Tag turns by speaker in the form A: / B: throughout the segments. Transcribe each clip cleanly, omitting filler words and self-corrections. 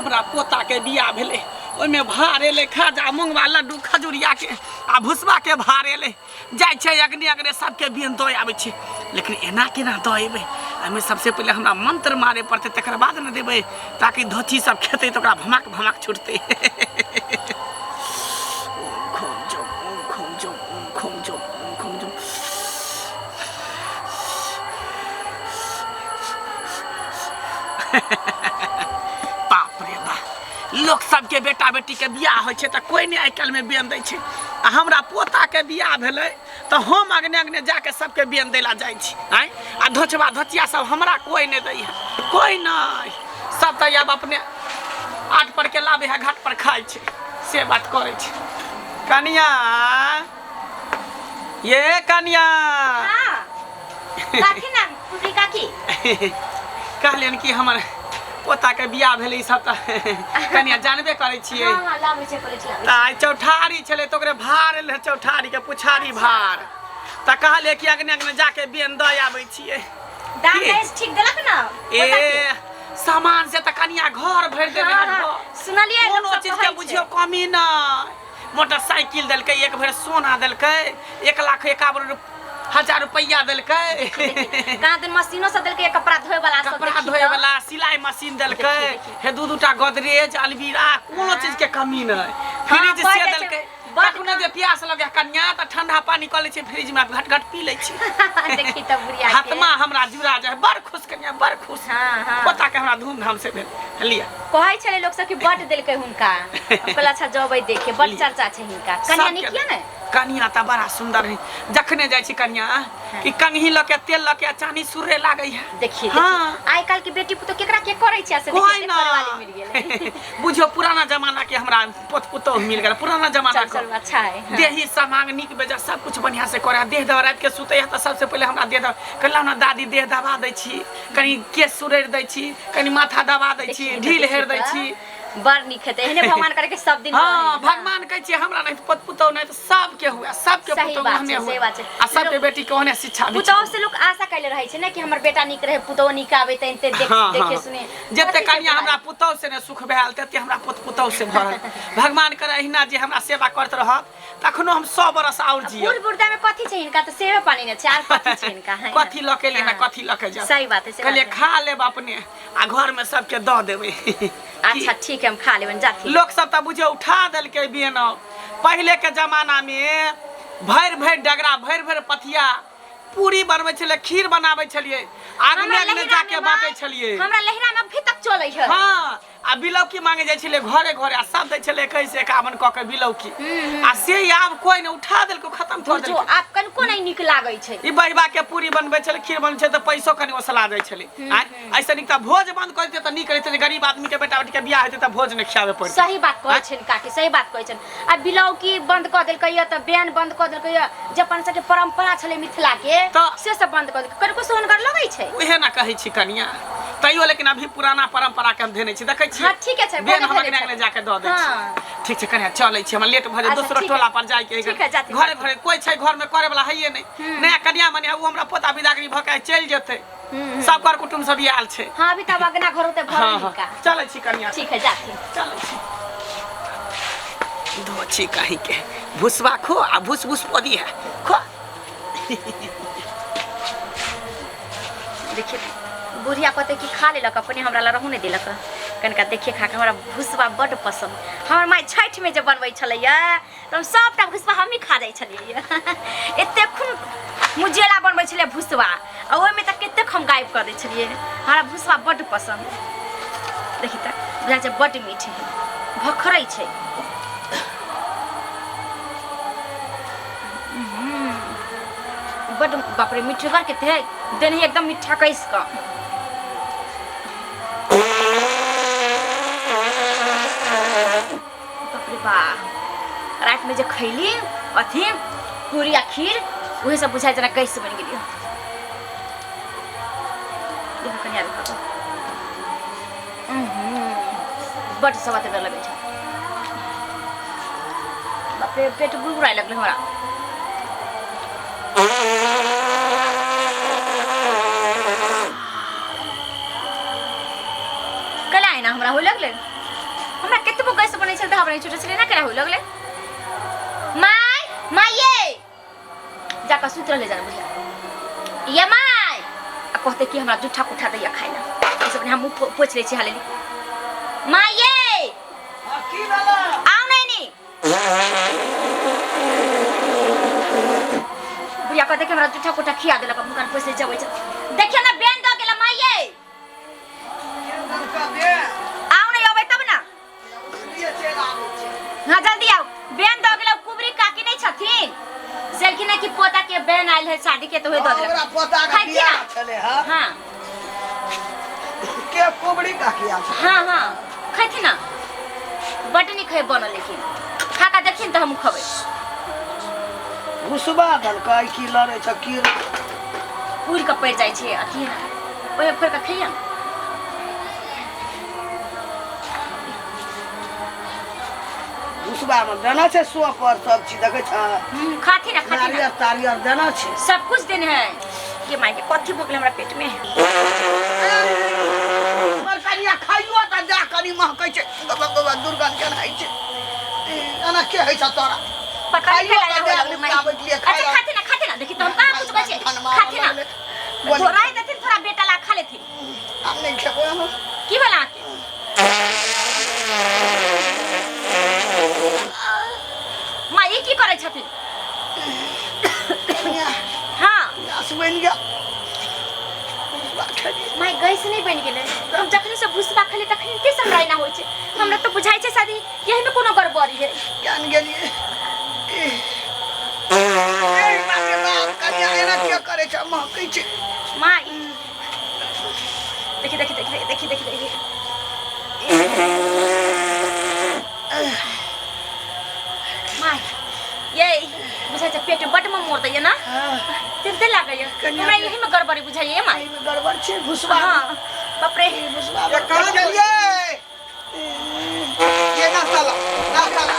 A: हमरा पोताके बियाह भेलै, ओहिमे भार एलै खाजा मुंगवा लड्डू खजुरियाके आ भुसबाके भार एलै। जाइ छै अग्नि अग्नि सबके बियन दऽ आबै छै, लेकिन एना केना दऽ एबै? एहिमे सबसे पहिले हमरा मंत्र मारे पड़तै, तकर बाद ने देबै, ताकि धोती सब खेतै तऽ ओकरा भमक भमक छुटतै। ओम खोम जोम ओम खोम जोम ओम खोम जोम ओम खोम जोम। बाप रे बाप, लोक सबके बेटा बेटीके बियाह होइ छै तऽ कोइ नहि आइ काल्हिमे बेन दै छै, आ हमरा पोताके बियाह भेलै तऽ हम अगने अगने जाके सबके बेन दै ला जाइ छी। आँय, आ धोचबा धोचिया सब हमरा कोइ नहि दै है, कोइ नहि। सब तऽ आब अपने आट पर के लाबै है, घाट पर खाइ छै, से बात करै छै। कनिया ये कनिया।
B: हाँ। काकी ना पुरी काकी।
A: कहलियनि कि हमर पोताके बियाह भेलै, ई सब तऽ कनिया जानबे करै छियै।
B: हाँ हाँ, लाबै छै प्लेट लाबै।
A: तऽ आइ चौठारी छलै तऽ ओकरे भार एलै, चौठारी के पुछारी भार। तऽ कहलियै कि अगने अगने जाके बेन दऽ आबै छियै।
B: दाम
A: की?
B: दहेज ठीक देलक ना?
A: ए सामान से तऽ कनिया घर भरि देने।
B: हाँ, हाँ, सुनलियै लोक
A: कोनो
B: सब
A: चीज के
B: कहै छै।
A: बुझियौ कमी नहि। मोटरसाइकिल देलकै, एक भरि सोना देलकै, 1,51,000 रुपैआ देलकै।
B: कहाँ दिन मशीनो सब देलकै, कपड़ा धोए वाला सब।
A: कपड़ा
B: देखी
A: धोए
B: तऽ।
A: वाला सिलाई मशीन देलकै।
B: देखी, देखी।
A: हे दू दूटा गोदरेज अलमीरा, कोनो चीज के कमी नहि। फ्रिज
B: बढ़
A: से
B: जाइ छै,
A: देलकै।
B: बड़।
A: कखनो जे प्यास लगे कनिया तऽ ठंडा पानी कऽ लै छै फ्रिज में, घट घट पी लै छी।
B: देखी तऽ बुढ़िया के।
A: हाथमा हमरा जुड़ा जाय, बड़ खुश कनिया, बड़ खुश।
B: हाँ, हाँ।
A: पोता के हमरा धूमधाम से भेल लिअ।
B: कहै छलै लोक सब कि बड देलकै हुनका। हम कहलियै अच्छा जबै देखे, बड
A: लिअ।
B: चर्चा छै हिनका। कनिया
A: सबके
B: नीक यऽ ने?
A: कनिया तऽ बड़ा सुंदर है। जखने जाइ छी कनिया कि कंघी लऽ के तेल लऽ के चानी सुरे लागै है।
B: देखिए।
A: हाँ।
B: आइ काल्हि के बेटी पुतोह केकरा के करै छै से देखिए,
A: कोइ
B: से
A: ना
B: करे वाली मिल गेलै।
A: बुझियौ पुराना जमाना के हमरा पोत पुतोह मिल गेल, पुराना जमाना
B: चल
A: के।
B: चल, अच्छा है, हाँ।
A: देही समांग नीक बेजा सब कुछ बढ़िया से करे। देह दबा राति के सुते है तऽ सबसे पहिले हमरा देह दबा कहला ना, दादी देह दबा दै छी, कनी केश सुरैर दै छी, कनी माथा दबा दै छी,
B: देखिए,
A: ढील
B: देखिए
A: हेर दै
B: तऽ।
A: छी।
B: बड़ नीक हेतै, एहने भगवान करे के सब दिन
A: हाँ।
B: रहे।
A: भगवान कहै छियै हमरा नहि पोत पुतोह नहि तऽ सबके हुए, सबके
B: सही
A: पुतोह
B: बात
A: ओहने
B: छै,
A: हुए
B: सही बात छै।
A: आ सबके बेटी के ओहने शिक्षा भी।
B: पुतोह से लोक आशा कैले रहै छै ने कि हमर बेटा नीक रहे, पुतोह नीक आबे तऽ एते देख
A: हाँ,
B: देखे
A: हाँ।
B: सुने।
A: जते
B: कथी छै
A: कनिया हमरा
B: बुराइ?
A: पुतोह से ने सुख भेल तते हमरा पोत पुतोह से भरल। भगवान करे अहिना जे हमरा सेवा करैत रहत, तखनो हम 100 बरस आओर जियब।
B: बूढ़ बुढ़ता में कथी छै हिनका? तऽ सेवे पानी ने छै, आर कथी छै हिनका? है ना?
A: कथी लऽ के एलियै ने?
B: हाँ।
A: कथी लऽ के जायब?
B: सही बात है, सही
A: कहलियै
B: बात है।
A: खा लेब अपने आ घर में सबके दऽ देबै।
B: अच्छा ठीक है, हम खा लेबनि, जाथिन।
A: लोक सब तऽ बुझियौ उठा देलकै बेन। पहिले के जमाना में भरि भरि डगरा भरि भरि पथिया पूरी बनबै छलै, खीर बनाबै छलियै, आगने
B: हमरा
A: आगने
B: लहिरा
A: जाके
B: में
A: बाँटै
B: माय,
A: छलियै।
B: हमरा लहिरा में अभी तक चलै है।
A: हाँ, आ बिलौकी मांगे जाइ छलै घरे घरे आ सब दै छलै 21 51 कऽ के बिलौकी, आ से आब कोइ नहि, उठा देलकै, खत्म कऽ
B: बुझो
A: देलकै।
B: आब कनिको नहि नीक लागै छै।
A: ई बहिबा के पूरी बनबै छलै, खीर बनबै छलै तऽ पैसो कनि ओसला जाइ छलै। आँय, ऐसे नीक तऽ भोज बंद कऽ देतै तऽ नीक रहितै, जे गरीब आदमी के बेटा बेटी के बियाह हेतै तऽ भोज नहि खियाबे पड़तै।
B: सही बात कहै छनि काकी, सही बात कहै छनि। आ बिलौकी बंद कऽ देलकै यऽ तऽ बैन बंद कऽ देलकै यऽ, जे अपन सबके परंपरा छलै मिथिला के
A: तऽ-
B: से सब बंद कऽ देलकै। कनिको सोहनगर लगै छै।
A: उहे ना कहै छी कनिया, तैयो लेकिन अभी पुराना परंपरा के हम धेने छी, देखै छी।
B: हाँ, ठीके छै,
A: बेन
B: भने
A: हम
B: धेने
A: अगने अगने
B: छथिन।
A: जाके दऽ दै छी।
B: हाँ।
A: ठीक छै कनिया, चलै छी, हमरा लेट भऽ जाय।
B: अच्छा,
A: दोसरो
B: ठीक
A: टोला
B: है।
A: पर जाय के है।
B: ठीक है, जाती,
A: घरे
B: जाती।
A: घरे कोइ छै घर में करे वाला हैये नहि। नया कनिया मनिया ओ हमरा पोता बिदागरी भऽ के चलि जेतै, सब कर कुटुम्ब सब आयल छै।
B: हाँ, अभी तब अगना घर होते भरल।
A: हाँ हाँ
B: हिनका।
A: चलै छी कनिया।
B: ठीक है, जाती।
A: चलै छी। धो छी कहीं के भुसबा खो आ भुस भुस पदी है खो।
B: देखिए बुढ़िया कहते कि खा लेलक अपने, हमरा ला रहू नहि देलक। कनिका देखिए खा के। हमरा भुसबा बड्ड पसन्द। हमर माय छठिमे जे बनबै छलैया तऽ हम सभटा भुसबा हमही खा जाइ छलियै। एतेक खून मुजेला बनबै छलियै भुसबा, आ ओहिमे तऽ कतेक हम गायब कऽ दै छलियै। हमरा भुसबा बड्ड पसन्द। देखी तऽ बुझाइ छै बड्ड मीठ है, भखरै छै। बड्ड बाप रे मिठगर के थे देने एकदम मीठा कैस कऽ। बाप रे बा, रातिमे जे खैली अथी पूरी आ खीर, उहे सब बुझाइ जेना गैस बनि गेली। देखो कनि आरो खाबो। बड्ड स्वादगर लगै छै। बाप रे, पेट गुड़गुड़ाय लगलै हमरा। कला एना हमरा होय लगलै। हमरा केतबो गैस बनै छल तऽ हमरा नहि छूटै छलै ना केना होय लगलै माय माय ये जाकऽ सुति रहलै जान बुझिया ये माय आ कहते कि हमरा जूठा कुठा दैया खाइ ला ई सब हम मुँह पोछि लै छी हालेली माय ये
A: की भेलै
B: आउ नहीं नी बुढ़िया कहते कि हमरा जूठा कुठा खिया देलक मुँह कान पोछि लै जबै छै देखियौ ना बेन दऽ गेला माय ये आउ नहीं अबै तब ना हाँ जल्दी आओ बेन दऽ गेलौ कुबरी काकी नहीं छथिन सेलखिन है कि पोता के बेन आयल है शादी के तो होय दऽ देलक
A: ओकरा पोता के
B: खाइ छी
A: बियाह
B: ना
A: छलै हँ
B: हाँ
A: के कुबरी काकी आयल छलै
B: हाँ हाँ खैथिन ना बड्ड नीक है बनल लेकिन खा कऽ देखिन तऽ हम खबै
A: घुसबा देलकै की लड़ै छ की
B: उड़ि कऽ पड़ि जाइ छै अथी ने ओहे फोड़ि कऽ खैया ने
A: भुसबा में देना छै सो पर सब चीज देखै छ
B: खाथी ना खाथी ना
A: नारियर तारियर देना छै
B: सब कुछ देने है ये माय के कथी भऽ गेलै हमरा पेट में
A: हमर कनिया खाइयो तऽ जा कनि महकै छै गबा गबा दुर्गंध केना होइ छै ई, एना के होइ छ तोरा
B: पता नहीं
A: खाइयो
B: फैलाया
A: तऽ
B: होय
A: जा
B: लगलै माय
A: निपटाबै के लिए
B: अच्छा
A: खाइ
B: खाते ना खाते ना देखी तो हम कहाँ कुछ कहै छियै खाते ना
A: बोली।
B: थोड़ा ही देथिन थोड़ा बेटा ला खा लेथिन
A: हम नहि खेबै हम
B: की भेल अहाँके माँ ई की करै छथिन
A: कनिया
B: हाँ
A: गैस बनि गेल भुसबा खेलियै
B: माय गैस नहि बनि गेलै हम जखनी से भुसबा खेलियै तखनी से हमरा एना होइ छै हमरा तऽ बुझाइ छै शादी यही में कोनो गड़बड़ी है
A: केहन गेलियै ई, ए, बाप रे बाप कनिया एना किया करै छै महकै छै
B: माँ देखी देखी देखी देखी देखी देखी माय ये बुझाइ छै पेट बड्ड में मोड़ दैया ना तेलते लागैया
A: कनिया
B: हमरा यही में गड़बड़ी बुझाइए माय
A: एहिमे गड़बड़ छै भुसबा
B: हाँ बाप रे
A: भुसबा
C: ये कहाँ गेलियै ये नाश्ता ला नाश्ता ला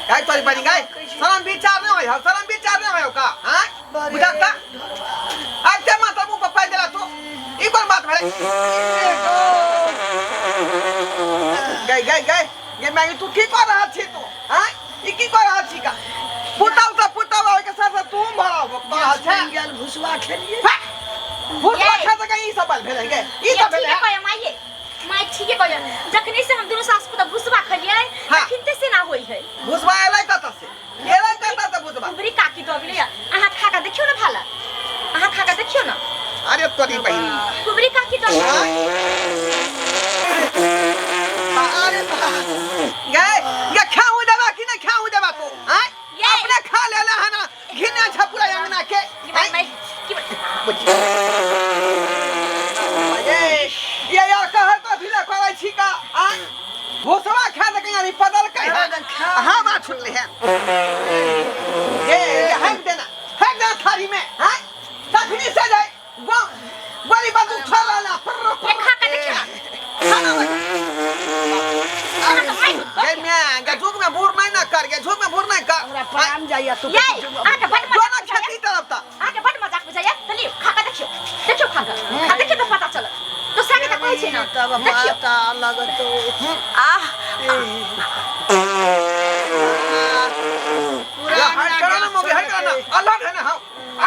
C: गाय तोरी बनी गाय शरम विचार नहीं होय शरम विचार नहीं होय का हां बुझाता आज ते माता मुंह पर पाई देला तू ई कोन बात भेलै गई गई गई ये मैं तू की कर रहल छी तू हां ई की कर रहल छी का पुताउ त पुताउ ओइ के साथ साथ तू भरा रहल छै
A: गेल भुसबा खेलियै
C: भुसबा खा सकै ई सब भेलै गे ई सब भेलै
B: ठीके कहै माय माय ठीके कहै जखनी से हम दुनू सास पुत भुसबा खेलियै
C: हाँ।
B: तखन से ना होई है
C: भुसबा एलै कतऽ से एलै कतऽ से भुसबा
B: उबरी काकी दऽ गेलै अहाँ खा के देखियौ ना भाला अहाँ खा के देखियौ ना
C: अरे तोरी बहिन
B: कुबरी काकी दऽ गेलै
A: अरे
C: गए ये खाऊ देबा कि नहीं खाऊ देबा तू आय
B: ये।
C: अपने खा लेला है ना घिना छ पूरा अंगना के
B: की माय माय की
C: ये ये यार कहर कथी ला करै छी का आय भूसवा खा दे कहीं पदल कहीं
A: अरे खा।
C: हाँ बात सुन ले है ये ये हैंक देना हैंक देना थाली में हाँ तखनी से जाए गो गोली बंदूक छोड़ ना
B: ये खा के देखियौ ना
C: खाना
B: अहाँ के माय
C: गे मैं गे झुक में भूर नहीं ना कर गे झुक में भूर नहीं कर
A: हमरा प्राण जाइया तू
B: ये अहाँ के बड
C: जो
B: मजाक
C: ना
B: बुझाइया
C: खेती तरफ ता
B: अहाँ के बड मजाक बुझाइया तऽ लियौ खा के देखियौ देखियौ खा के आ देखियौ तऽ पता चलत दोसरा के तऽ कहै छै ना
A: तब
B: देखियौ
A: पता लगतो
B: आह
A: पूरा
C: या हट करो ना मोगी हट करो ना अल्लाह है ना हाँ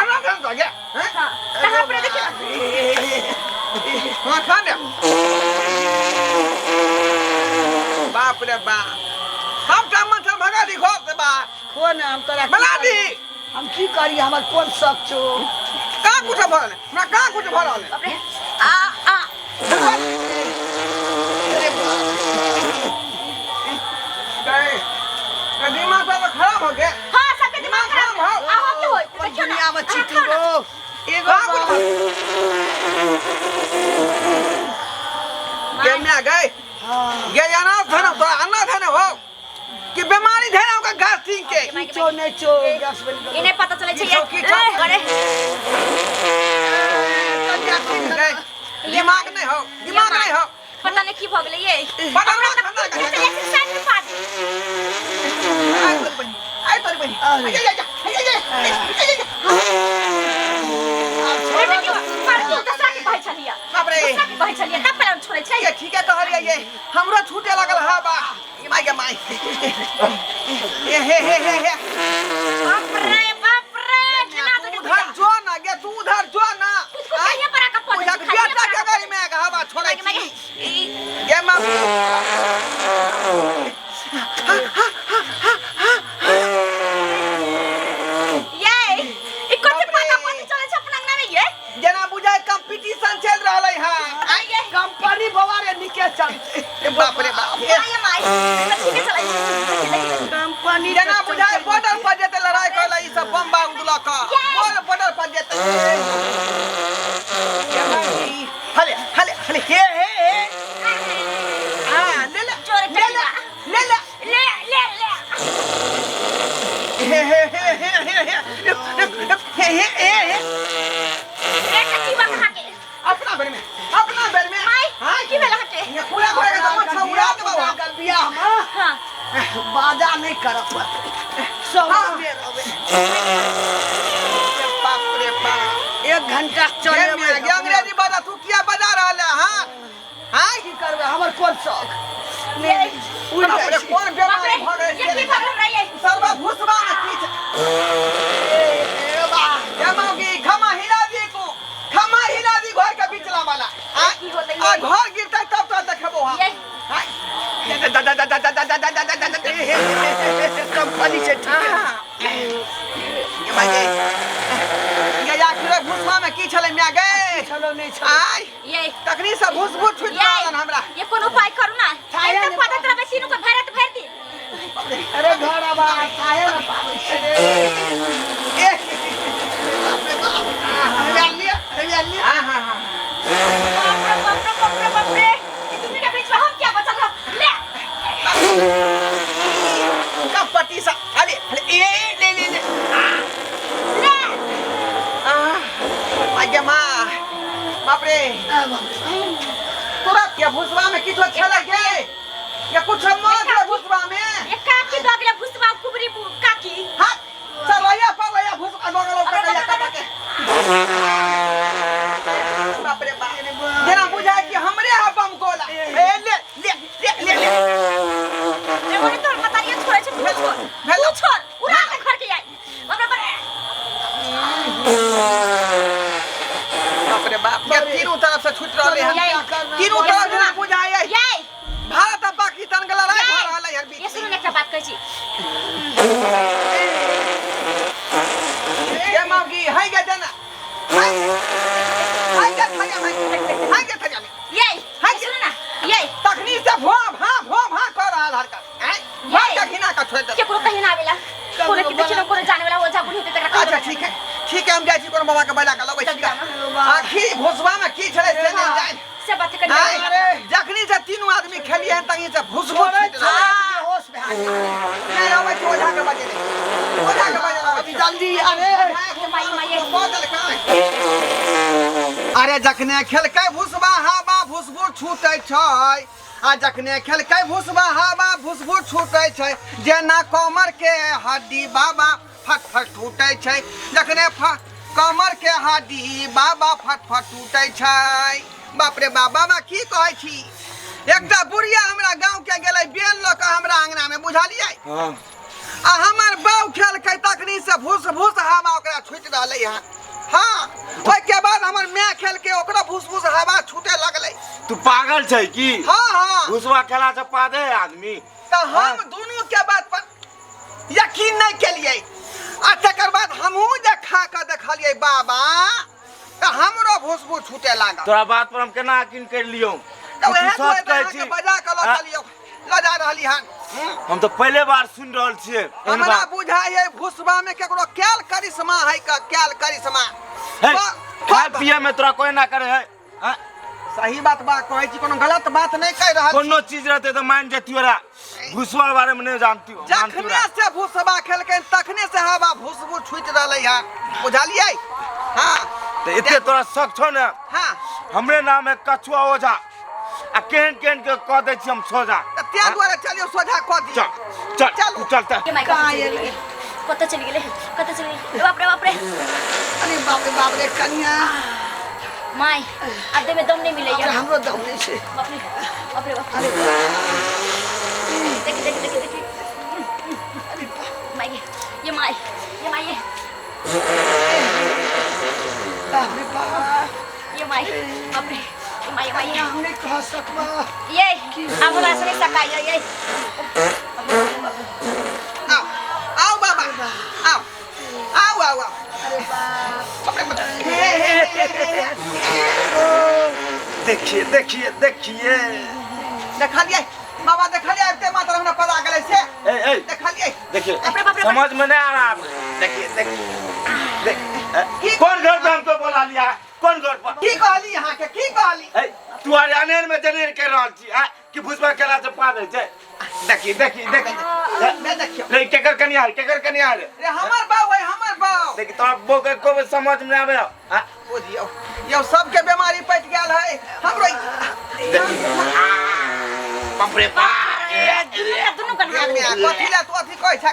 C: अल्लाह है ना गया हैं
B: हाँ तऽ अहाँ अपने देखियौ ना
C: हाँ खा ले बाप रे बाप हम का मन से भगा दी घर से बा
A: कोन हम तोरा की
C: बना दी
A: करी? हम की करी हमर कोन शक छौ
C: कहाँ कुछ भरल है हमरा कहाँ कुछ भरल है
B: बाप रे आ आ
C: गए तो दिमाग तो खराब हो गया
B: हाँ सबके दिमाग खराब
C: खराब हो।
B: आहो की होय
A: कोन
B: देखियौ ना
A: दुनिया में
B: अहाँ
A: छी तू
B: खाउ ना।
A: गो एगो
C: कहाँ कुछ भरल गे मैं गए
A: हाँ
C: गे अनाज धन तो अनाज धन हो कि बीमारी धन होगा घास ठीक के
A: किछो नहि छौ गैस बनि
B: ई
A: गेल
B: नहि पता चलै छै
C: किछो, किछो।
B: अरे
C: गए दिमाग नहीं हो दिमाग नहीं हो
B: पता नहीं की भऽ गेलै ये
C: पता नहीं खाना
B: ई तऽ एक्सरसाइज में पा दे
C: आई तोरी बहिनी आई तोरी बहिनी
A: अरे।
C: आई आई आई आई आई आई
B: अरे देखियौ पर क्यों दोसरा के कहै छलियै
C: बाप रे।
B: गुस्सा के कहै छलियै तब पर छोड़ै छै।
C: ये ठीके कहलियै ये हमरो छूटे लागल हवा। ये माय गे my. ए हे हे हे हे।
B: बाप रे बाप रे, घिना
C: तू
B: दे
C: उधर जो ना गे, तू उधर जो ना।
B: कुछ कुछ कहिए पर आका पौधे
C: बुझा
B: खाइए
C: बेटा
B: पर
C: के
B: आका
C: गाड़ी में आके हवा छोड़ै
B: मागे, मागे।
C: छी। गे माँ।
B: ये ई कथि
C: बाप रे।
B: पाता पाती चलै छै अपना अंगना में ये?
C: जेना बुझाय कंपटीशन चल रहलै हँ।
B: ये
A: कंपनी बाबा रे निके चलते।
C: ए बाप रे बाप। ए,
B: माय माय कथि के चलै छै?
A: कंपनी
C: जेना बुझाय बॉर्डर पर जेतै लड़ाई करे ला, ई सब बम बारूद लऽ कऽ बोल बॉर्डर पर जेतै। हले हले हले हे हे हे। हाँ ले ले
B: जोरे
C: ले ले ले ले
B: ले ले ले।
C: हे हे हे हे हे हे हे हे हे हे।
B: ए कथि बा खा के
C: अपना बेर में, अपना बेर में।
B: माय
C: हाँ
B: की भेल हटे?
C: ये पूरा घर के तो मच्छर उड़ा देबौ हम।
A: बियाह में
B: हां
A: बाजा नहीं करब पड़तै, सब
C: हाँ।
A: बेर अबै।
C: बाप रे बाप।
A: एक घंटा चले
C: ये मियां, ये अंग्रेजी बजा तू किया बजा रहल है? हाँ हाँ
A: की करबै, हमर कोन शौक नहीं उड़ि
C: बाप
A: जाइ
C: रे
A: छै।
C: कोन
B: बाप रे
C: बेमारी भऽ गेल
B: ये की
C: छै?
B: भऽ हमरा ये?
C: सरबा भूसबा में की छै?
A: ए बा
C: ये मौगी खमा हिला दी तू, खमा हिला दी घर के बिचला वाला। हाँ?
B: की होतै
C: आ
B: ये?
C: घर गिरतै तब तो देखबो हम।
B: ये
C: हाँ? दा दा दा दा दा दा दा दा दा दा दा दा।
A: हे, हे, हे, हे, कंपनी छै ठीक है।
C: हाँ। ये भाई ये ये आखिर भूसबा में की छलै म्या गे?
A: छलो नहि छलो।
C: आय
B: ये
C: तखनी से भूस भूस छुटि
B: ये
C: रहलन हमरा।
B: ये कोन उपाय करू ना?
A: छाया
B: एकदम
A: नहि
B: पदत रहबै तीनू के भरत भरि दी।
A: अरे घर आबा काहे न पाबै छै।
C: ए
A: हरियाली हरियाली।
C: हाँ हाँ हाँ।
B: बाप रे बाप रे बाप रे बाप रे, ई दुनू के बीच में हम क्या बचल हम? ले
C: कपटी सा अरे अरे ए ले ले ले।
B: ले
C: आ गे माँ बाप रे। तोरा के भूसबा में किछो छलै गे? या कुछ मत रे भूसबा में।
B: ये काकी दऽ गेलै भुसबा कुबरी काकी।
C: हाँ सरैया परैया भूसबा दऽ गेलौ कटैया कटा के। बाप रे बाप, जेना बुझाय कि हमरे है बम गोला। ए ले ले ले ले ले।
B: रे बोले तोर मतारिया छोड़ै छै, तू छोड़
C: भेलो।
B: तू छोड़, उड़ा के घर के आई। बाप रे बाप रे।
C: बाप रे बाप, ये तीनों तरफ से छूट रहले हन। तीनों तरफ से बुझाय
B: ये
C: भारत आ पाकिस्तान के लड़ाई भऽ रहल है
B: ये सुनू ने, एकटा बात कहै छी।
C: ये मौगी है गे देना है है गे थजा में, है गे थजा में।
B: ये
C: हाय।
B: ये सुनू ना, ये
C: तखनी से भो भा भो भा कर रहल हरकत हैं भा के घिना के छोड़ दे।
B: केकरो कहीं ना आवेला, कोनो के देखियो, कोनो जाने वाला ओझा बुढ़ी होतै तकरा कहियो
C: अच्छा
B: ना।
C: ठीक है ठीक है, हम जाइ छी कोनो बाबा के बजा के लबै छी। आखिर भोसबा में की छलै से नहि जानि।
B: से बात करी।
C: आँय, जखनी से तीनू आदमी खेलियै हन तखनी से भूस भूस
A: छोड़ै
C: छूटि
A: छै,
C: रहल।
A: बेहोश भए गेल।
C: नहि अबै छी ओझा के बजेने, ओझा के बजेने अबै छी।
A: जल्दी अरे।
B: माई माई
C: अरे जखने खेलकै भूसबा हवा भूसबुर छूटै छै, आ जखने खेलकै भूसबा हवा भूसबुर छूटै छै, जेना कमर के हड्डी बाबा फट फट टूटै छै। जखने कमर के हड्डी बाबा फट फट टूटै छै। बाप रे बाप, बाबा की कहै छी? एकटा बुढ़िया हमरा गाँव के गेलै बेल लऽ कऽ हमरा अंगना में, बुझलियै?
D: हाँ।
C: आ हमर बाउ खेलकै तखनी से भूस भूस हवा ओकरा छूटि रहलै हँ। हाँ, ओहिके बाद हमर माय खेलकै ओकरो भूस भूस हवा छूटे लगलै।
D: तू पागल छै की?
C: हाँ हाँ।
D: भूसवा खेला से पादे है आदमी।
C: तऽ हम दुनू के बात पर यकीन नहि केलियै, आ तकर बाद हमहूँ जे खा कऽ देखलियै बाबा, तऽ हमरो भूस भूस छूटे लागल।
D: तोरा बात पर हम केना यकीन कर लियौ?
C: तऽ
D: तू
C: वएह
D: सच
C: दुआरे
D: कहै
C: अहाँके
D: छी।
C: बजा कऽ लऽ
D: हाँ?
C: चलियौ, लऽ जा रहली हन।
D: हम तऽ पहिले बार सुनि रहल छियै एहन
C: हमरा
D: बात।
C: बुझाइ भूसबा में केकरो कैल करिश्मा है, कैल करिश्मा।
D: हे, खाय पिए में तोरा कोई ना करे है। हाँ?
C: सही बात बा कहै छी, कोनो गलत बात नहि कहि रहल छी।
D: कोनो चीज रहते तऽ मान जतियो रा, भूसवा के बारे में नहीं जानती हो।
C: जखने से भूसबा खेलकै तखने से हवा भूसबू छूटि रहलै हन, बुझलियै? हाँ।
D: तऽ एते तोरा शक छौ ने?
C: हाँ।
D: हमरे नाम है कछुआ ओझा, आ केहन केहन के कह दै छी हम सोझा।
C: तऽ तें दुआरे चलियौ सोझा कऽ दियौ।
D: चल चल
C: चलू।
D: तू चल तऽ।
B: के माय
A: कहाँ
B: कतऽ चलि
A: एलै?
B: गेलै? कतऽ चलि गेलै? कतऽ चलि गेलै? बाप रे बाप रे।
A: अरे बाप रे बाप रे कनिया।
B: माय आब देह में दम नहीं मिलैया।
E: हमरो दम नहीं छै।
B: बाप रे बाप रे बाप रे, देखी देखी देखी देखी, माय गे, ये my, ये my, ये
E: बाप रे बाप,
B: ये my, बाप रे, ये my, ये my,
E: हम नहीं कह सकबा।
B: ये अब हमरा से नहीं सकाई ये।
C: आओ आओ बाबा, आओ आओ आओ आओ। हे हे हे हे,
D: देखिए देखिए देखिए,
C: देखलिए बाबा, देखलिए एते मात्र हमरा पता गेलै से।
D: ए ए,
C: देखलिए,
D: देखिए,
B: बाप रे, बाप रे,
D: समझ में नहीं आ रहा। देखिए देखिए देख, कौन घर पे हमको बोला लिया? कौन घर पर?
C: की कहली अहाँ के, की कहली?
D: ए, तू हरियाणे में जनेर कर रहल छी आ कि भुसबा केला से पा दे छै? देखिए देखिए देखिए,
C: मैं देखियो
D: नहीं, केकर कनिया है, केकर कनिया है?
C: रे हमर बाऊ है, हमर बाऊ।
D: देखी तोरा बो के को समझ में आवे आ?
C: बुझियो यो सबके बीमारी पटि गेल है हमरो।
D: बाप रे बाप,
B: दुनू कन्हा
C: कथी ला तू अथी कहै छ?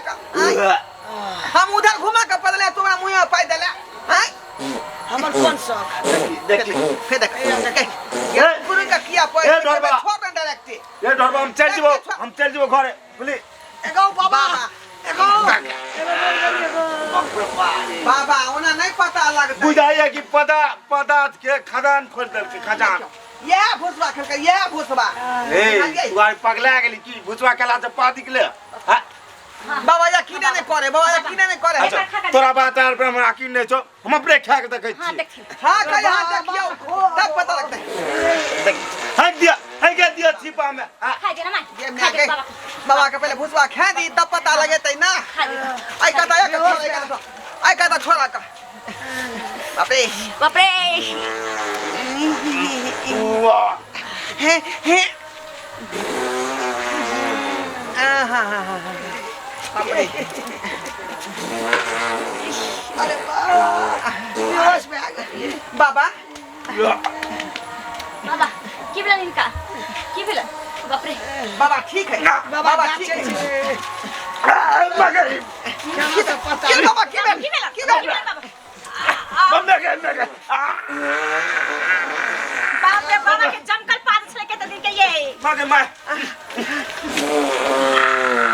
C: हम उधर घुमा के पदले, तू हमरा मुंह में पाइ देले। आय
E: हमर कोन शौक?
D: देखी
C: फेर देख, ये गुरु का किया पाइ
D: ए ढोरबा।
C: छोड़ दे डायरेक्ट।
D: ये ढोरबा, हम चल जेबो, हम चल जेबो घरे, बुझली?
E: एगो बाबा, एगो
C: बाबा, ओना नहीं पता लगतै।
D: बुझाइया कि पदा पदार्थ के खदान खोल देलकै, खदान।
C: यह भुसबा खेलकै, यह भुसबा।
D: ए, तू आर पगला गेली की? भुसबा केला से पा निकले? हाँ?
C: बाबा यकीने नहीं करे, बाबा यकीने नहीं करे।
D: अच्छा, तोरा बात आर पर हमरा यकीन नहीं छौ, हम अपने खा के देखै
B: हां
D: छी।
B: देखी।
C: हां कह, हां देखियो तब पता लगतै।
D: देख, हक दिया, हक दिया छिपा में। हाँ,
B: खा दे ना माय,
C: ये
B: खा
C: मैं
B: दे
C: के
B: बाबा।
C: बाबा के पहले भुसबा खा दी तब पता लगेतै ना।
B: खा दे।
C: आई कहता एक छोड़ा, आई कहता, आई कहता छोड़ा का। बाप रे
B: बाप रे,
D: वाह।
C: हे हे, आहा हा हा, बाप रे।
E: अरे बाप, बेहोश में आ गई
C: बाबा।
B: बाबा की भेलन इनका, की भेलन? बाप रे
C: बाबा ठीक है, बाबा ठीक है।
D: मगर
E: केना तऽ पता
C: की बाबा, की भेल?
B: की भेलन?
C: की
B: की
C: भेल?
B: भेलन बाबा?
D: मम्मी के, मम्मी के।
B: बाप रे, बाबा के जमकल पाद छले के त दिन के ये।
D: मगे माय।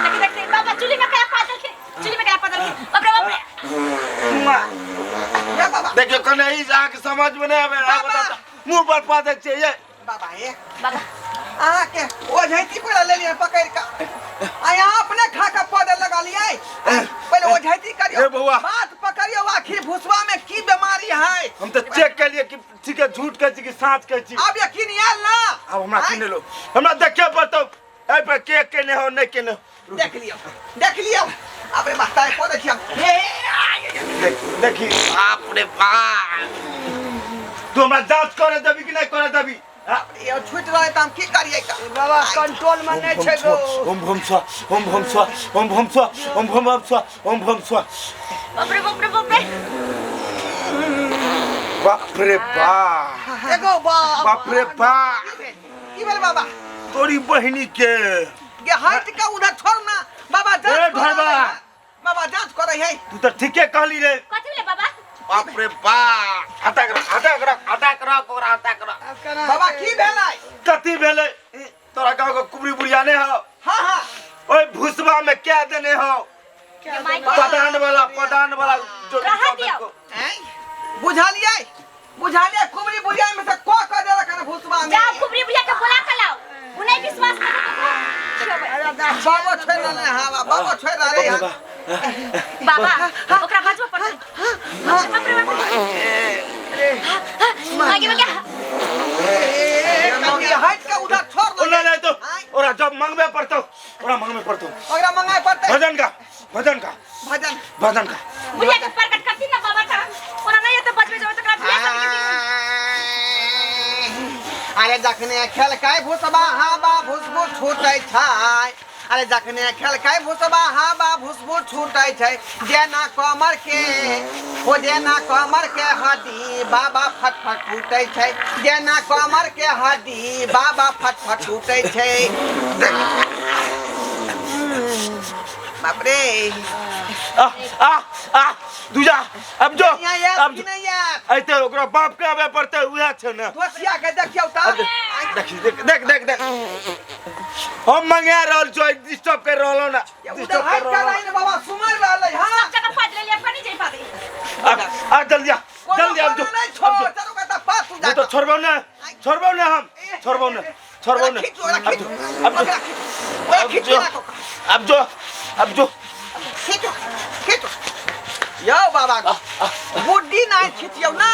B: देखी देखी, बाबा चुली में कया पाद देलखिन, चुली में कया पाद देलखिन। बाप रे बाप रे।
C: या बाबा,
D: देखियो कने ई अहाँके समझ में नहीं आवे।
C: बाबा।
D: मुंह पर पा दै छै ये।
C: बाबा ये
B: बाबा
C: अहाँ के ओझैती पूरा ले लियै पकड़ के, आ यहाँ अपने खा के पौधे लगा लियै। पहले ओझैती करियो
D: ए बौआ।
C: बात पकड़ियो, आखिर भुसबा में की बीमारी है।
D: हम तऽ चेक केलिए कि ठीक है, झूठ कहै छी कि साँच कहै छी।
C: अब यकीन आयल ना?
D: आब हमरा किने लो, हमरा देखे पड़तौ एहि पर के केने हो नहीं केने हो।
C: देख लियो, देख लियो। अब रे माता पौधे छियै। हे
D: देख देखी, बाप रे बाप, तू हमरा जांच करे देबी कि नहीं करे देबी? हाँ?
C: यो छूट रहै त हम की करियै का?
E: बाबा कंट्रोल में नहीं छै गो।
D: ओम भम स्वा, ओम भम स्वा, ओम भम स्वा, ओम भम स्वा, ओम भम स्वा।
B: बाप रे बाप रे बाप रे
D: बाप रे बाप,
E: एगो बाप,
D: बाप रे बाप।
C: की भेल बाबा?
D: तोरी बहिनी के
C: गे हट के उधर छोड़ ना बाबा, जांच
D: ए,
C: करे
D: ढोरबा।
C: है। बाबा जांच करे है।
D: तू तो ठीके कहली रे।
B: कथी भेलै बाबा?
D: बाप रे बाप, हटा कर, हटा कर, हटा कर ओकरा, हटा कर।
E: आब केना
C: बाबा
E: हेतै?
C: की भेलै?
D: कथी भेलै? तोरा गाँव के कुबरी बुढ़िया नहीं हो?
C: हाँ हाँ।
D: ओए भुसबा में क्या देने हो?
B: ये माय
D: पदान वाला, पदान वाला जो
B: रहा दियो।
C: ऐं? बुझलियै, बुझलियै, कुबरी बुढ़िया में से को कह देलक हन भुसबा में?
B: जाओ कुबरी बुढ़िया के बोला के लाओ, उ नहीं विश्वास करे तो
E: अरे दा-
C: बाबा छोड़ रहले हँ, बाबा छोड़ रहले हँ।
B: बाबा ओकरा बचबो पड़तै। बाप रे बाप रे, आगे में क्या?
C: ये हट के उधर छोड़
D: ओ नहीं नहीं तो
C: आँय?
D: ओरा जब मांगबे पड़तो, ओरा मांगबे पड़तो।
C: ओकरा मंगाए पड़तै।
D: भजन का, भजन का,
C: भजन,
D: भजन का।
B: बुढ़िया के प्रकट करती ना बाबा का, ओना नहीं त बचबे जब तक बियाह शादी के दिन।
C: अरे जखने खेलकै भुसबा हाबा भुसबो छूटै छै। अरे जखने खेलकै भुसबा हाबा भुसबो छूटै छै, जेना कमर के हो, जेना कमर के हड्डी बाबा फट फट टूटै छै, जेना कमर के हड्डी बाबा फट फट टूटै छै। बाप रे
D: आ आ आ दूजा अब जो
C: यहाँ आयत
D: अब
C: कि
D: जो
C: नहीं आयत
D: ऐते ओकरा बाप के आबे पड़ते उहे छै ने
C: धोसिया के देखियौ
D: अब
C: तऽ
D: देख देख देख देख देख हम मंगा रहल छो डिस्टर्ब कर रहलो ना
C: उधर
D: डिस्टर्ब
C: हट
D: कर
C: कर
D: रहलो
C: आई ने बाबा सुमर रहलै हां
B: सब जगह पाद लेलियै फनी जाई पादे
D: आ आ जल्दी आ जल्दी अब जो
C: नहीं
D: अब
C: छोड़
D: जो
C: चारू का पास तू जा
D: नहीं तो छोड़बो ना छोड़बो ना हम छोड़बो ना छोड़बो ना
C: खींच ओकरा
D: अब
C: खींच
D: जो अब
C: ओकरा
D: जो
C: खींच ओकरा
D: अब
C: खींच
D: जो अब जो अब जो
C: खींचो खींचो यौ बाबा बुड्ढी नहीं खींचियौ ना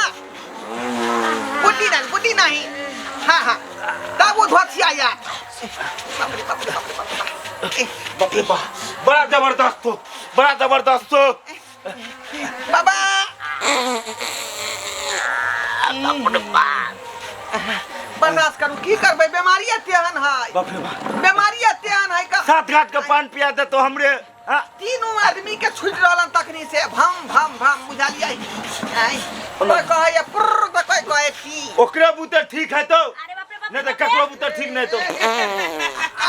C: बुड्ढी नहीं बुड्ढी नहीं हाँ हाँ तब वो धोसिया यार बाप रे बाप रे बाप रे बाप रे
D: बाप रे बाप बड़ा जबरदस्त हो बड़ा जबरदस्त हो
C: बाबा बर्दाश्त करू की करबै बीमारी तेहन है
D: बाप रे बाप
C: बीमारी तेहन है का
D: सात घाट के पान पिया दे तो हमरे हाँ?
C: तीनू आदमी के छुटि रहलन तखनी से भम भम भम बुझलियै आँय कोइ कहैए पुर्र तऽ कोइ कहै की
D: ओकरे बूते ठीक है तो
B: अरे बाप रे बाप
D: नहीं तो ककरो बूते ठीक नहीं तो
C: आ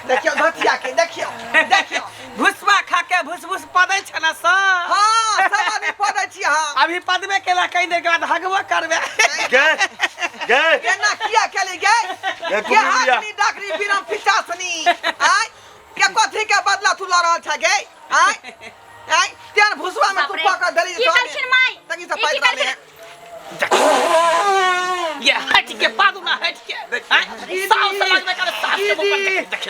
C: देखियौ धतिया के देखियौ देखियौ
A: भुसबा खा के भुस भुस पदै छै ने सब
C: हाँ सब आदमी पढ़ै छी हाँ
A: अभी पदबे केला कहीं देर के बाद हगबो करबे
D: गए गए
C: एना किया केली गे
D: गे
C: के
D: कुबरी बुढ़िया।
C: हाथनी डाकरी बिरम पिचासनी आय के कथी के बदला तू लऽ रहल छ गे आय आय तेन भुसवा में तू
B: बाप रे।
C: पकड़ धरी
B: की कहलखिन माई
C: तकी से
B: ई की
C: पाइ
B: कहलखिन?
C: रहले
A: ये हट के पादू ना हट के हैं? साव से लगबे करे सास के मुंह पर देख देख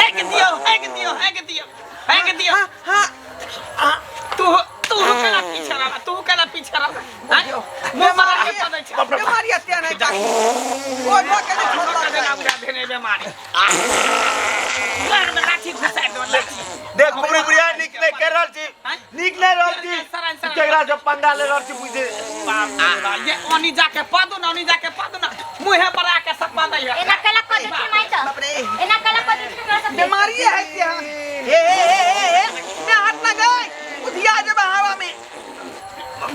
A: हेक दियो हेक दियो हेक दियो हेक दियो
C: हाँ हाँ
A: तू तू केना पीछे रह तू केना पीछे रह हैं? मुंह पर आके पदै छै
C: बीमारी तेन है काकी ओ धो के नहीं छोड़लक
A: देना बुझा देने बेमारी पैर में लाठी घुसा दो लाठी
D: देख कुबरी बुढ़िया नीक नहीं कर रहल छी
A: आँय?
D: नीक नहीं रहल छी
A: सराय, सराय।
D: केकरा से पंगा ले रहल छी बुझे
A: बाप रे बाप, ये ओनी जाके पादू ना ओनी जाके पादू ना मुँहे पर आके सब पादै है
B: एना केला कऽ देलखिन माई तऽ
C: बाप रे
B: एना केला कऽ देलखिन हमरा सबके
C: बीमारी है तेहन हे हे हे हे हे ने हाथ ना गए उधिया जेबे हवा में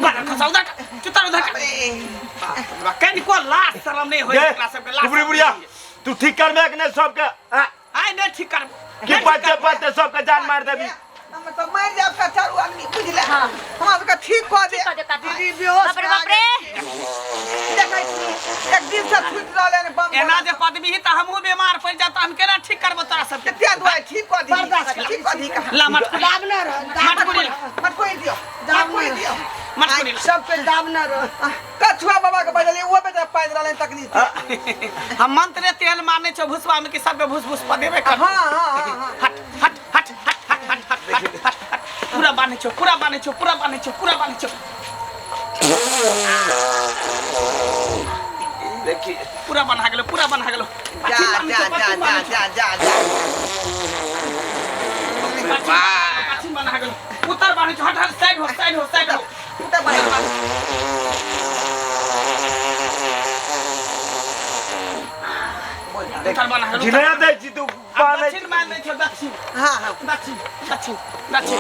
A: बड़ा खसा उधर चुतर उधर
C: बाप रे
A: कनिको लाज शरम नहीं होय
D: गे
A: एकरा सबके लाज
D: कुबरी बुढ़िया तू ठीक करबे कि नहीं सबके हाँ?
A: आइ नहीं ठीक करबो
D: की पाते पाते सबके जान मार देबी
C: हम तो मर जाब का चारू आदमी बुझले
B: हाँ।
C: हमरा सबके ठीक कऽ दे
B: कऽ दे काकी।
E: दीदी बेहोश
B: बाप रे बाप रे
C: देखै छी एक दिन से छूट रहलै ने बम
A: एना जे पदवी ही तऽ हमहूँ बीमार पड़ि जाब तऽ हम केना ठीक करबो तोरा सबके
C: कते दुआई ठीक कऽ दी
E: बर्दाश्त कर।
C: ठीक कऽ दी कहाँ
A: ला मटकुरी
E: दाब न रह दाब
A: मटकुरी ला
C: मटकोइ दियौ
E: दाब
C: मटकोइ
E: न
C: दियौ
A: मटकुरी ला
E: सब पे दाब न रह
C: कछुआ बाबा के बजलियै ओहो बेचारा पाजि रहलै तखनी से
A: हम मंत्रे तेल मारने छौ भुसवा में कि सबके भुस भुस पदेबे कर
C: हाँ हाँ हाँ हाँ
A: हट हट हट हट हट हट हट हट हट हट पूरा बान्हे छौ पूरा बान्हे छौ पूरा बान्हे छौ पूरा बान्हे छौ
D: देखी
A: पूरा बन्हा गेलो पूरा बन्हा गेलो
C: जा जा जा जा जा जा जा
A: पाछी बन्हा गेलो उतर बान्हे छौ हट हट साइड हो साइड हो साइड हो
C: उतर बान्हि
A: उतर बन्हा गेलो
D: घिना दै छी तू बान्है
A: दक्षिण बान्हे छौ दक्षिण
C: हाँ हाँ
A: दक्षिण दक्षिण दक्षिण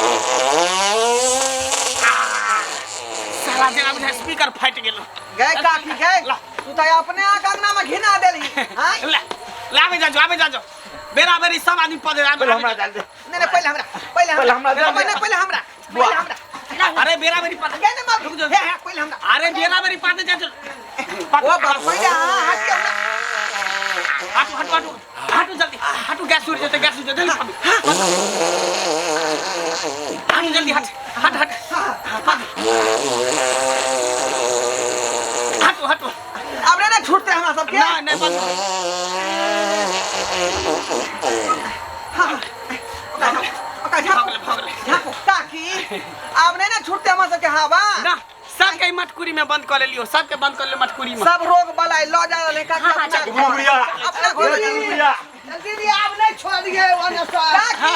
A: साला जेना बुझाइ स्पीकर फाटि गेलो
C: गए काकी गए
A: ला।
C: तू तो अपने आँख अंगना में घिना देली हाँ
A: ले ले आबे जाजो आबे जाजो बेरा बेरी सब आदमी पदे आबे
D: पहिले हमरा डाल दे
C: नहीं नहीं पहले हमरा पहले
D: पहिले हमरा
C: हमरा
D: दे।
C: नहीं पहले हमरा पहले हमरा
A: अरे बेरा बेरी पदे
C: गए ना मार
A: रुक जाओ
C: हे हे पहले हमरा
A: अरे बेरा बेरी पदे जाजो
C: ओ बाप पहले हाँ हट के हमरा
A: हटू हटू हटू हटू जल्दी हटू गैस उड़ जेतै गैस उड़ जेतै जल्दी हटू जल्दी हट हट हट हट हटू हटू
C: अब नहीं ना छूटते हमरा सबके
A: नहीं नहीं बंद
C: हाँ ओका झापो
A: भगले भगले
C: झापो ताकि अब नहीं ना छूटते हमरा सबके हवा
A: ना सबके मटकुरी में बंद कर लेलियो सबके बंद कर ले मटकुरी में
C: सब रोग बलाई ल जा रहले काकी
B: हाँ, हाँ,
C: अपना
B: चल।
C: घर
D: बुढ़िया
C: अपना घर
D: ये बुढ़िया
E: दीदी आब नहीं छोड़ दिए ओने से
C: काकी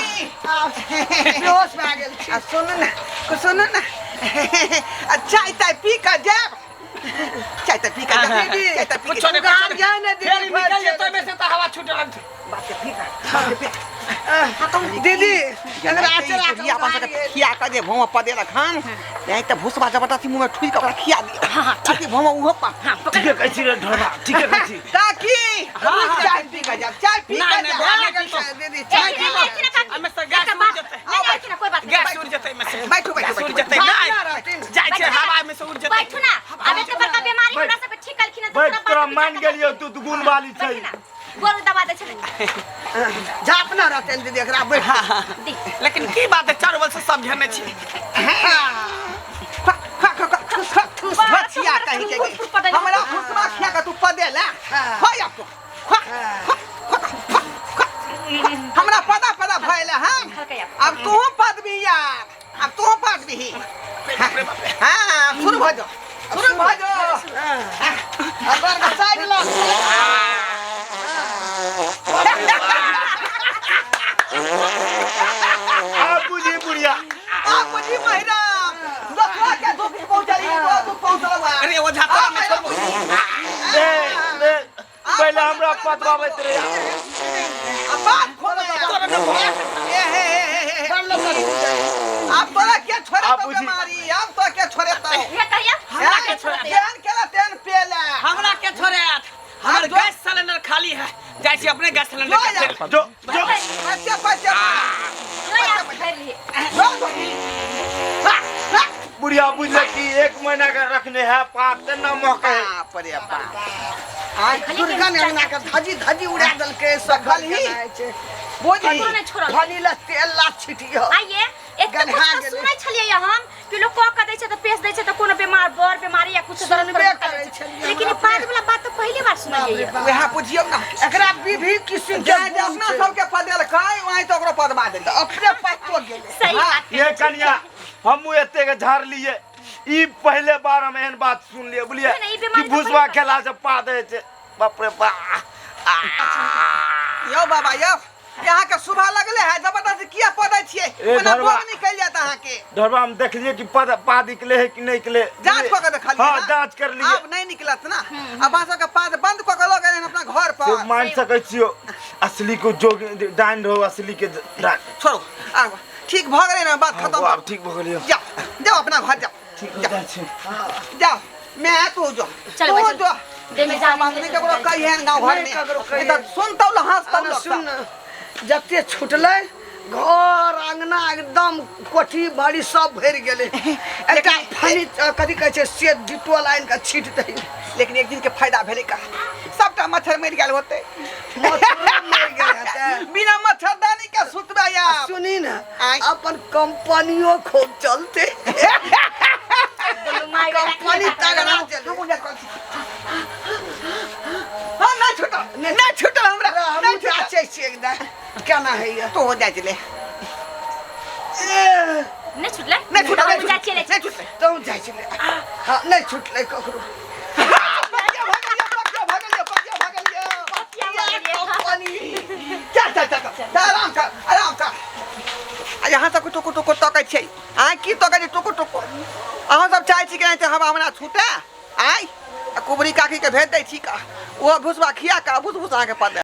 E: आब बेहोश भए गेल छी
C: आ सुन न सुन न आ चाय ताय पी कऽ जायब चाय ताय पी कऽ जायब
E: दीदी,
C: चाय ताय पी
A: कुछो
C: कऽ
A: नहीं
C: जायब
A: कुछो
E: दुकान जाए ने
A: नहीं फेर
E: दीदी
A: निकल जेतै में से तऽ हवा छूटे लगतै
C: बाप के पी कऽ बाप के पी
E: दीदी एकरा अचरा के
C: खिया अपन सबके खिया कऽ जे भौमा पदेलक हन नहीं तऽ भुसबा जबरदस्ती मुँह में ठुकि कऽ ओकरा खिया दिअ
B: हाँ, हाँ,
C: ताकि भौमा उहो पा
B: हाँ पकड़
D: ठीके कहै छी रे ढोरा ठीके कहै छी
C: काकी
A: हाँ,
C: चाय पी के जाब, चाय पी
A: नहीं,
C: के
A: नहीं,
C: जाब।
A: भैया,
C: लागल
A: नहीं
C: छै, दीदी चाय
B: एक
C: पी
B: मिनट,
C: के
B: एक मिनट, काकी।
A: एहिमे से गैस
B: एकटा
A: उड़
B: बात-
A: जेतै।
B: नहीं, नहीं, एक मिनट, कोई बात नहीं।
A: गैस उड़ जेतै एहिमे से।
C: बैठू, बैठू,
A: गैस उड़
C: बैठू,
A: जेतै।
C: बैठू।
A: नहि,
E: ना रहथिन।
A: जाइ छै
B: बैठू ना।
A: हवा में से उड़ जेतै।
B: बैठू ना आब एते बड़का बीमारी हमरा सबके ठीक कलखिन हँ, तऽ
D: बैठ
B: तोरा
D: तोरा
B: बात
D: मान
B: विचार
D: गेलियौ तू तऽ गुण वाली छै
B: बैठू ना गोरू दबा दै छलै
E: झाप ना रहतनि दीदी एकरा बैठ
B: दी
A: लेकिन की बात है चारू बल से सब घेरने छी
C: खा खा खा खा खा खा छिया कहीं के
B: फुट-फुट
C: हमरा फुसबा खिया के तू पदे ला हो जा तू खा खा खा खा खा हमरा पदा पदा भइल हां
B: खलकै आब।
C: अब तू पदबी यार अब तू पदबी हां शुरू भ जो शुरू भ जो
E: अगर साइड ला
D: आ बुझी बुढ़िया
C: आ बुझी महिरा दोसरा के दुख पहुंचली तो दुख पहुंचल
A: अरे ओझा तोरा नहि छोड़बौ।
D: ए ए पहिले हमरा पतवाबैत रहे
C: अब बात खोलो
A: तोरा नहि
C: ए हे हे हे हे
E: बड़ लोग
C: अब तोरा के छोड़े
D: आप
C: तो
D: बुझी।
C: बीमारी अब तो के छोड़े तो
B: हे कहिया
A: हमरा के छोड़े
C: तेन केला तेन पेला
A: हमरा के छोड़े हमर गैस सिलेंडर खाली है जाइ छी अपने गैस सिलेंडर के
C: जो
A: तेल।
D: जो जो
C: पैसे पैसे
B: जो यार धरि लिए
C: जो धोती
D: बुढ़िया बुझले कि एक महीना के रखने है पात ते न महके है
C: बाप रे बाप
E: आज दुर्गा ने अंगना के धजी धजी उड़ा देलकै सब
C: खलही?
E: छै
C: बुझी
B: ककरो नहि छोड़ल
E: फनी ला तेल ला छिटियो
B: आइए एक तऽ
E: गन्हा
B: कुछ तऽ
E: गेलै।
B: सुनै छलियै हम कि लोग कह कऽ दै छै तऽ पेश दै छै तऽ कोनो बीमार बड़ बीमारी या कुछ दर्द
E: सुनबे
B: करबे
E: करै
B: करै छै
E: छलियै
B: लेकिन ई
E: हम
B: पाद वाला बात तऽ पहली बार सुनलियै
E: बाप रे
C: वएह बुझियौ ना
E: एकरा विभिन्न किस्म के
C: जे जे
E: गुण
C: अपना
E: छै।
C: सबके पदेलकै वहीं तो ओकरो पदवा देलकै
E: अपने पत्तो गेलै
B: सही बात
D: ये कनिया हमहूँ एते के झाड़ लिए ई पहले बार हम एहन बात सुन लिए बुझलिए
B: नहीं, ई बीमारी
D: कि
B: तऽ
D: भूसवा
B: पहिले बार।
D: खेला से पा दे छै बाप रे बा
C: यौ बाबा यौ यहाँ के सुबह लगले है जबरदस्ती किया पदै छियै
D: ए,
C: ओना
D: धरबा।
C: बोग निकलि जायत अहाँके
D: ढोरबा हम देखलिए कि पद पा निकले है कि नहीं निकले
C: जांच कऽ के देखलियै
D: हाँ
C: ना?
D: जांच कर लिए
C: आब नहि निकलत ना अब अहाँ सबके पाद बंद कऽ के लऽ गेलै हन अपना घर
D: से
C: पर
D: मान सकै छियो असली को जोग डाइन रहो असली के डाइन
C: छोड़ू आब ठीक भऽ गेलै ने बात खतम
D: आब ठीक भऽ गेलियो
C: जाओ जाओ अपना घर जाओ
D: ठीक हो जाइ छै
C: जाओ मैं तू जो
B: चल
C: तू
B: भाई, चल।
C: जो
B: देह में जान
C: बात नहीं ककरो कहिएन गाँव घर
E: नहीं
C: में
E: ककरो
C: नहीं तऽ सुनतौ ल हंसतौ
E: अरे
C: लोग
E: सुन न, जते छुटलै घर अंगना एकदम कोठी बाड़ी सब भरि गेलै एकटा फनी कथी कहै छै से डिटोल आनि कऽ छीट दै
C: लेकिन एक दिन के फायदा भेलै का सबटा मच्छर मरि गेल होते
E: मच्छरो मरि गेल हेतै।
C: बिना मच्छरदानी के सुतबै आब
E: सुनी ने
C: आँय।
E: अपन कंपनियो खूब चलते
B: बोलू माय बेटा
E: कंपनी तगड़ा चले
C: हम जा कल हम ना छूटल ना छूटल हमरा ना
E: हमहूँ
C: छूटल
E: जाचै छियै एकदम केना होइए
C: तो हो जाइ छलै
E: ए,
B: नहि छुटलै
C: नहि छूटल
B: हमहूँ जाइ छियै
C: नहि छूटलै
E: तहूँ जाइ छलै हँ नहि छुटलै ककरो
C: पकिया भऽ गेलियै, पकिया भऽ गेलियै, पकिया भऽ गेलियै।
E: कंपनी
C: चल चल चल चल चल, आराम कर आराम कर आ यहाँ सबके टुकुर टुकुर तकै छियै आँय की तकै छियै टुकुर टुकुर अहाँ सब चाहै छी कि नहि हवा हमरा छूटे आँय आ कुबरी काकीके भेज दै छी का ओहो भुसबा खिया कऽ भुस भुस अहाँके पद